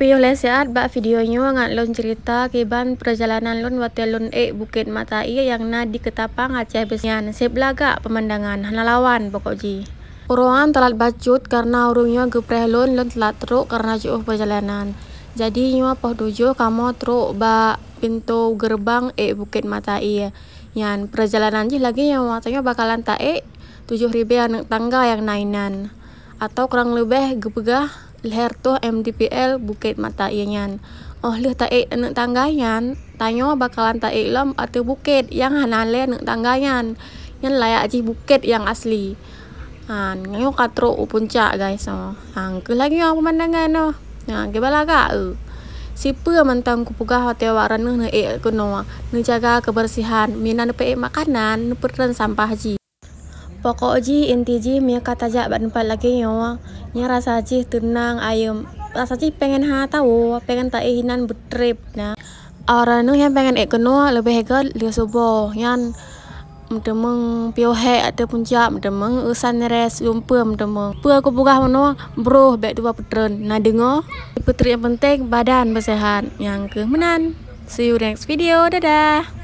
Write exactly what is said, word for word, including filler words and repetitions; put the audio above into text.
Piôh lé siat bak video nyoe ngat lôn cerita kiban peurjalanan lôn watée lôn ék Bukét Mata Ie nyang na di Keutapang, Aceh Besar nyan. Seb lagak peumandangan, hana lawan pokok jih. Uroe nyan teulat bacut kareuna ureuëng nyoe geupreh lôn, lôn teulat trok kareuna jiôh peurjalanan. Jadi nyoe poh tujoh kamoe trok bak pintoe geureubang ék Bukét Mata Ie nyan. Peurjalanan jih lagée nyoe, tanyoe bakalan taék tujoh ribée aneuëk tangga nyang na inan, atawa kurang leubeh geupeugah lhée reutôh M D P L Bukét Mata Ie nyan. Óh lheueh taék aneuëk tangga nyan, tanyoe bakalan taék lom ateueh bukét nyang hana lé aneuëk tangga nyan. Nyan layak jih bukét nyang asli. Ha, nyoe ka trok u puncak, guys, oh. Ha, keuh lagée nyoe peumandangan, oh. Ha, kiban lagak, eh. Sipeue mantong kupeugah watée awak droeneueh neuék keunoe, neujaga kebersihan, meunan neupeuék makanan, neupeutreun sampah jih. Pokok jih, inti jih, meunyoe ka tajak bak teumpat lagée nyoe, nyan rasa jih teunang, ayeuem. Rasa jih pengen hana tawoe, pengen taék inan beutreb na. Awak droeneueh nyang pengen ék keunoe leubeh göt lheueh suboh nyan, meuteumèe piôh hék ateueh puncak, meuteumèe sunrise, lumpur meuteumèe. Peue kupeugah meunoe, broh bék tuwoe peutreun, na deungoe? Peutreb nyang penting badan beuseuhat. Nyan keuh meunan. See you next video. Dadah.